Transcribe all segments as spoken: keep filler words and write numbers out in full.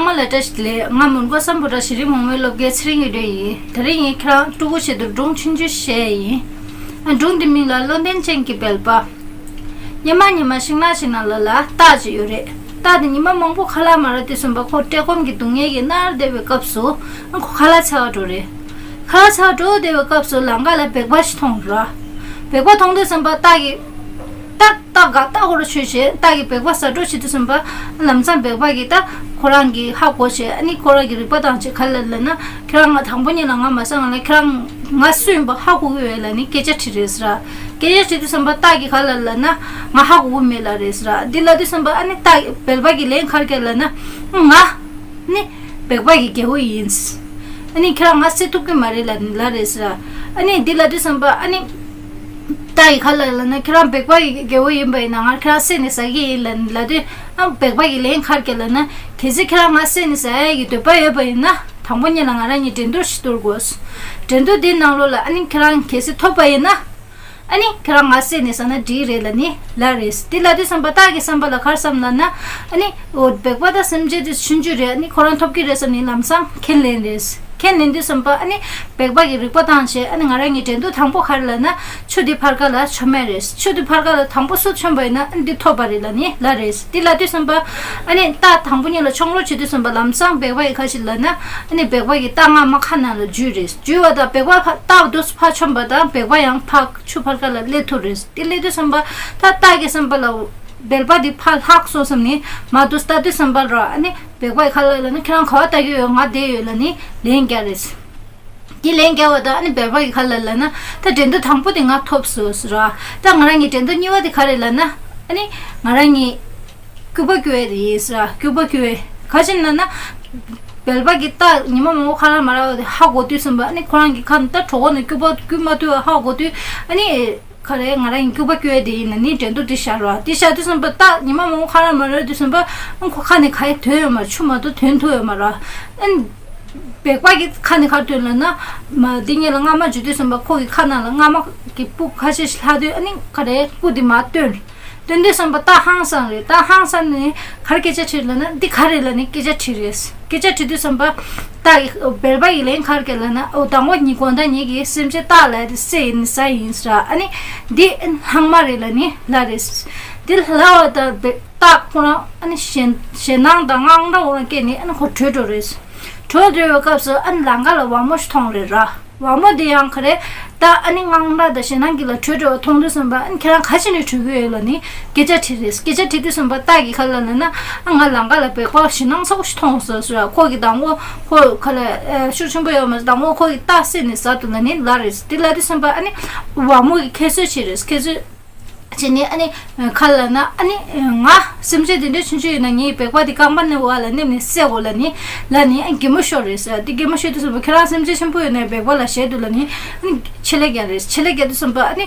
ཚང་མ་ལ་བཀྲ་ཤིས་བདེ་ལེགས། ང་མོན་གྷོ་སམ་བྷོ་ཊ་གཞི་རིམ་འོག་མའི་སློབ་དགེ་ཚེ་རིང་གི་སྒྲོན་ཡིན། དེ་རིང་ངས་ཁྱེད་རང་སྤྲུལ་སྐུ་ཆེད་དུ་སྒྲུང་ཆུང་ཆུང་བཤད་ཡིན། ཨ། སྒྲུང་འདི་མིང་ལ་བློ་ལྡན་ཅན་གྱི་བེལ་པ། སྔོན་མ་སྔོན་མ་ཤིང་ནགས་ཤིག་ནང་ལ་ལ་སྟག་ཅིག་ཡོད་རེད། སྟག་དེ་ཉི་མ་མང་པོ་ཁ་ལག་མ་རག་དུས་ཙམ་པ་ཁོ་བཀྲེས་སྐོམ་གྱི་སྡུག་བསྔལ་གྱིས་མནར་བསྡད་པའི་སྐབས་སུ། ཨ། ཁོ་ཁ་ལག་འཚོལ་བར་འགྲོ་རེད། ཁ་ལག་འཚོལ་བར་འགྲོ་བསྡད་པའི་སྐབས་སུ་ལམ་ཁ་ལ་བེག་པ་ཞིག་མཐོང་ར། བེག་པ་མཐོང་དུས་ཙམ་པ་སྟག་གིས། སྟག་སྟག་ག་སྟག་ཁོ་རང་ཆོས་བྱེད། སྟག་གིས་བེག་པ་ཟ་འགྲོ་བྱེད་དུས་ཙམ་པ། ལམ་སང་བེག་པ་གིས་ད་ཁོ་རང་གི་ཧ་གོ་བྱས། ཨ་ནི་ཁོ་རང་གི་རིག་པ་བཏང་བྱས་ག་ལ་ལབ་ན། ཁྱེད་རང་ང་དང་པོ་ཉིད་ལ་ང་མ་ཟ་ང་ལ་ཁྱེད་རང་ང་སུ་ཡིན་པ་ཧ་གོ་གི་ཡོད་ལབ་ནི་སྐད་ཆ་དྲིས་རེད་ཟེར། སྐད་ཆ་དྲིས་དུས་ཙམ་པ་སྟག་གིས་ག་ལ་ལབ་ན། ང་ཧ་གོ་གི་མེད་ལབ་རེད་ཟེར། འདི་ལབ་དུས་ཙམ་པ་ཨ་ནི་སྟག་བེལ་པ་གིས་ལན་ག་རེ་བརྒྱབ་ལབ་ན། ང་ནི་བེག་པ་གི་རྒྱལ་པོ་ཡིན། ཨ་ནི་ཁྱེད་རང་ང་བསད་ཐུབ་ཀྱི་མ་རེད་ལབ་ནི་ལབ་རེད་ཟེར། ཨ་ནི་འདི་ལབ་དུས་ཙམ་པ་ཨ་ནི། སྟག་གིས་ག་ལ་ལབ་ན། ཁྱེད་རང་བེག་པ་གི་རྒྱལ་པོ་ཡིན་པ་ཡིན་ན་ང་ཁྱེད་རང་བསད་ནས་ཟ་གི་ཡིན་ལབ་ལབ་དུས། ཨ། བེག་པ་གིས་ལན་ག་རེ་བརྒྱབ་ལབ་ན། གལ་སྲིད་ཁྱེད་རང་ང་བསད་ནས་ཟ་ཡ་གི་འདོད་པ་ཡོད་པ་ཡིན་ན། དང་པོ་ཉིད་ལ་ང་རང་གཉིས་འགྲན་བསྡུར་ཞིག་གཏོང་དགོས། འགྲན་བསྡུར་འདིའི་ནང་ལོགས་ལ་ཨ་ནི་ཁྱེད་རང་གལ་སྲིད་ཐོབ་པ་ཡིན་ན། ཨ་ནི་ཁྱེད་རང་ང་བསད་ནས་ཟ་ན་འགྲིག་རེད་ལབ་ནི་ལབ་རེད། འདི་ལབ་དུས་ཙམ་པ་སྟག་གི་བསམ་པ་ལ་ག་རེ་བསམ་ལབ་ན། ཨ་ནི། འོ། བེག་པ་དང་སེམས་ཅན་དེ་ཆུང་ཆུང་རེད། ཨ་ནི་ཁོ་རང་ཐོབ་ཀྱི་རེད་བསམ་ནས་ལམ་སང་ཁས་ལེན་རེད། ཁས་ལེན་དུས་ཙམ་པ་ཨ་ནི་བེག་པ་གིས་རིག་པ་བཏང་བྱས། ཨ་ནི་ང་རང་གཉིས་འགྲན་བསྡུར་དང་པོ་ག་རེ་ལབ་ན། ཆུ་འདི་ཕར་ཁ་ལ་མཆོང་མེད་རེད། ཆུ་འདི་ཕར་ཁ་ལ་དང་པོ་སུ་མཆོངས་པ་ཡིན་ན་ཨ་ནི་འདི་ཐོབ་པ་རེད་ལབ་ནི་ལབ་རེད། འདི་ལབ་དུས་ཙམ་པ་ཨ་ནི་སྟག་དང་པོ་ཉིད་ལ་མཆོང་རོགས་བྱེད་དུས་ཙམ་པ་ལམ་སང་བེག་པ་གིས་ག་རེ་ལབ་ན། ཨ་ནི་བེག་པ་གིས་སྟག་རྔ་མ་ཁ་ནང་ལ་འཇུས་རེད། འཇུས་པ་དང་བེག་པ་ཕར་སྟག་འདུག་སེ་ཕར་མཆོངས་པ་དང་བེག་པ་ཡང་ཕར་ཆུ་ཕར་ཁ་ལ་སླེབས་ཐུབ་རེད། འདི་སླེབས་དུས་ཙམ་པ་ད་སྟག་གི་བསམ་པ་ལ། བེལ་པ་འདི་ཕར་ལྷག་སོང་བསམ་ནས་མར་འདུག་སེ་ལྟ་དུས་ཙམ་པ་ར། ཨ་ནི་བེག་པ་གིས་ག་ལ་ལབ་ན། ཁྱེད་རང་ག་པར་ལྟ་གི་ཡོད། ང་བསྡད་ཡོད་ལབ་ནི་ལན་བརྒྱབ་རེད། འདི་ལན་བརྒྱབ་པ་དང་ཨ་ནི་བེལ་པ་གིས་ག་ལ་ལབ་ན། ད་འགྲན་བསྡུར་དང་པོ་དེ་ང་ཐོབ་སོང་ཟེར་ར། ད་ང་རང་གཉིས་འགྲན་བསྡུར་གཉིས་པ་དེ་ག་རེ་ལབ་ན། ཨ་ནི་ང་རང་གཉིས་སྐྱུག་པ་སྐྱུག་ཡས་དེ་ཡིན་ཟེར་ར། སྐྱུག་པ་སྐྱུག་ཡས། ག་ཅི་ལབ་ན། བེལ་པ་གིས་སྟག་ཉི་མ་མང་པོ་ཁ་ལག་མ་རག་པ་དེ་ཧ་གོ་དུས་ཙམ་པ། ཨ་ནི་ཁོ་རང་གི་ཁ་ནས་ད་གྲོད་ཁོག་ནས་སྐྱུག་པ་སྐྱུག་མ་ཐུབ་པ་ཧ་གོ་དུས། ཨ་ནི། ག་རེ། ང་རང་གཉིས་སྐྱུག་པ་སྐྱུག་ཡས་དེ་ཡིན་ལབ་ནི་འགྲན་བསྡུར་དེ་བཞག་ར། དེ་བཞག་དུས་ཙམ་པ་སྟག་ཉི་མ་མང་པོ་ཁ་ལག་མ་རག་དུས་ཙམ་པ། ཨ། ཁོ་ཁ་ནས་ག་ཡེ་ཐོན་ཡོད་མ་རེད། ཆུ་མ་གཏོགས་ཐོན་ཐུབ་ཡོད་མ་རེད། ཨ། བེག་པ་གིས་ཁ་ནས་ག་རེ་ཐོན་ལབ་ན། མ་འདི་སྔོན་ལ་རྔ་མ་འཇུ་དུས་ཙམ་པ་ཁོ་གི་ཁ་ནང་ལ་རྔ་མ་གི་སྤུ་ཁ་ཤས་ཤིག་ལྷག་དུས། ཨ་ནི་ག་རེ། སྤུ་དེ་མར་བཏོན། བཏོན་དུས་ཙམ་པ་སྟག་ཧང་སངས་རེད། སྟག་ཧང་སངས་ནས་ག་རེ་སྐད་ཆ་དྲིས་ལབ་ན། འདི་ག་རེ་ལབ་ནས་སྐད་ཆ་དྲིས་རེད། སྐད་ཆ་དྲིས་དུས་ཙམ་པ། སྟག་གིས། བེལ་པ་ཡིས་ལན་ག་རེ་བརྒྱབ་ལབ་ན། འོ། དང་པོ་ཉིད་དགོང་དག་ཉིད་ཀྱིས་སེམས་ཅན་སྟག་ལ་དེ་བསད་ནས་ཟ་ཡིན་ཟེར། ཨ་ནི་འདི་ལྷག་མ་རེད་ལབ་ནི་ལབ་རེད། འདི་ལབ་པ་དང་སྟག་ཁོ་རང་ཨ་ནི་ཞེད་ཞེད་སྣང་དང་དངངས་སྐྲག་ཁོ་རང་སྐྱེས་ནས། ཨ་ནི་ཁོ་བྲོས་འགྲོ་རེད། བྲོས་འགྲོ་བའི་སྐབས་སུ་ཨ་ནི་ལམ་ཁ་ལ་ཝ་མོ་ཞིག་མཐོང་རེད་ར། ཝ་མོ་དེ་ཡང་ག་རེ། ད་ཨ་ནི་དངངས་སྐྲག་དང་ཞེད་སྣང་གིས་ལ་བྲོས་འགྲོ་བ་མཐོང་དུས་ཙམ་པ། ཨ་ནི་ཁྱེད་རང་ག་ཅི་ནས་བྲོས་ཀྱི་ཡོད་ལབ་ནི་སྐད་ཆ་དྲིས་རེད། སྐད་ཆ་དྲིས་དུས་ཙམ་པ་སྟག་གིས་ག་ལ་ལབ་ན། ཨ། ང་ལམ་ཁ་ལ་བེག་པ་ཞེད་སྣང་ཚ་པོ་ཞིག་མཐོང་སོང་ཟེར་ར། ཁོ་གིས་དང་པོ་ཁོ་ག་ལ། ཨ། ཤུགས་ཆེན་པོ་ཡོད་མ་རེད། དང་པོ་ཁོ་གིས་སྟག་བསད་ནས་ཟ་འདུག་ལབ་ནི་ལབ་རེད། དེ་ལབ་དུས་ཙམ་པ་ཨ་ནི་ཝ་མོ་གིས་ཁྱད་གསོད་བྱས་རེད། ཁྱད་གསོད་བྱས་ནས་ཨ་ནི་ག་ལབ་ན། ཨ་ནི་ང་སེམས་ཅན་དེ་འདྲའི་ཆུང་ཆུང་ཡིན་ན་ངའི་བེག་པ་དེ་རྐང་པ་ནས་བར་ལ་མནན་ནས་བསད་དགོས་ལབ་ནི་ལབ་ནི། ཨ། གད་མོ་ཤོར་རེད་ཟེར། དེ་གད་མོ་ཤོར་དུས་ཙམ་པ་ཁྱེད་རང་སེམས་ཅན་ཆེན་པོ་ཡིན་ནའི་བེག་པ་ལ་ཞེད་འདུག་ལབ་ནི། ཨ་ནི་ཕྱི་ལ་རྒྱག་རེད། ཕྱི་ལ་རྒྱག་དུས་ཙམ་པ་ཨ་ནི་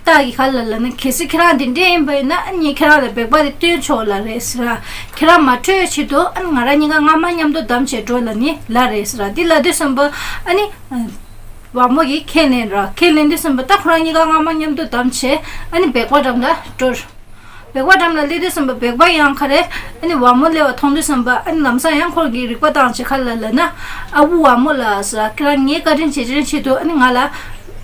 སྟག་གིས་ག་ལ་ལབ་ན། གལ་སྲིད་ཁྱེད་རང་དེ་འདྲས་ཡིན་པ་ཡིན་ན། ཨ་ནི་ངས་ཁྱེད་རང་ལ་བེག་པ་དེ་སྟོན་ཆོག་ལབ་རེད་ཟེར། ཁྱེད་རང་མ་བྲོས་ཆེད་དུ། ཨ་ནི་ང་རང་གཉིས་ཀ་རྔ་མ་མཉམ་དུ་བསྡམས་བྱས་འགྲོ་ལབ་ནི་ལབ་རེད་ཟེར། དེ་ལབ་དུས་ཙམ་པ་ཨ་ནི་ཝ་མོ་གིས་ཁས་ལེན་ར། ཁས་ལེན་དུས་ཙམ་པ་ད་ཁོ་རང་གཉིས་ཀ་རྔ་མ་མཉམ་དུ་བསྡམས་བྱས་ཨ་ནི་བེག་པ་འགྲམ་ལ་འགྲོ། བེག་པ་འགྲམ་ལ་སླེབས་དུས་ཙམ་པ་བེག་པ་ཡང་ག་རེ། ཨ་ནི་ཝ་མོ་སླེབས་པ་མཐོང་དུས་ཙམ་པ་ཨ་ནི་ལམ་སང་ཡང་ཁོ་གིས་རིག་པ་བཏང་བྱས་ག་ལ་ལབ་ན། ཨ་བུ་ཝ་མོ་ལགས་ཟེར། ཁྱེད་རང་ངའི་བཀའ་དྲིན་རྗེས་དྲན་ཆེད་དུ་ཨ་ནི་ང་ལ་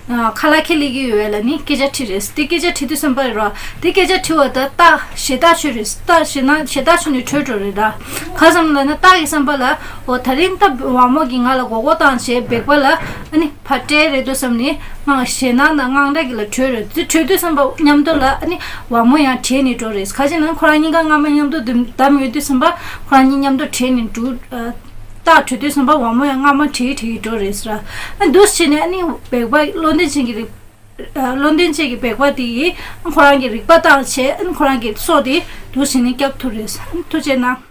ཁ་ལག་ཁྱེར་སླེབས་ཀྱི་ཡོད་ལབ་ནི་སྐད་ཆ་དྲིས་རེད། དེ་སྐད་ཆ་དྲིས་དུས་ཙམ་པ་རེད་ར། དེ་སྐད་ཆ་དྲིས་པ་ད་སྟག་ཞེད་ཐག་ཆོད་རེད། སྟག་ཞེད་སྣང་ཞེད་ཐག་ཆོད་ནས་བྲོས་འགྲོ་རེད་ར། ག་ཙམ་ལབ་ན་སྟག་གི་བསམ་པ་ལ། འོ། ད་རིང་ད་ཝ་མོ་གིས་ང་ལ་མགོ་སྐོར་བཏང་བྱས་བེག་པ་ལ་ཨ་ནི་ཕར་སྤྲད་རེད་འདུག་བསམ་ནས་ང་ཞེད་སྣང་དང་དངངས་སྐྲག་གིས་ལ་བྲོས་རེད། དེ་བྲོས་དུས་ཙམ་པ་མཉམ་དུ་ལ་ཨ་ནི་ཝ་མོ་ཡང་བྲོས་ནས་འགྲོ་རེད། ག་ཅི་ན་ཁོ་རང་གཉིས་ཀ་རྔ་མ་མཉམ་དུ་བསྡམས་བསྡམས་ཡོད་དུས་ཙམ་པ་ཁོ་རང་གཉིས་མཉམ་དུ་བྲོས་ནས་འགྲོ། ཨ། སྟག་བྲོས་དུས་ཙམ་པ་ཝ་མོ་ཡང་རྔ་མ་བྲོས་བྲོས་འགྲོ་རེད་ཟེར། ཨ། འདུག་སེ་བྱས་ནས་ཨ་ནི་བེག་པ་བློ་ལྡན་ཅན་གྱི་རིག་ཨ། བློ་ལྡན་ཅན་གྱི་བེག་པ་དེ་ཡིས་ཁོ་རང་གི་རིག་པ་བཏང་བྱས་ཨ་ནི་ཁོ་རང་གི་སྲོག་དེ་འདུག་སེ་བྱས་ནས་སྐྱོབ་ཐུབ་རེད། ཨ་ནི་ཐུགས་རྗེ་གནང་།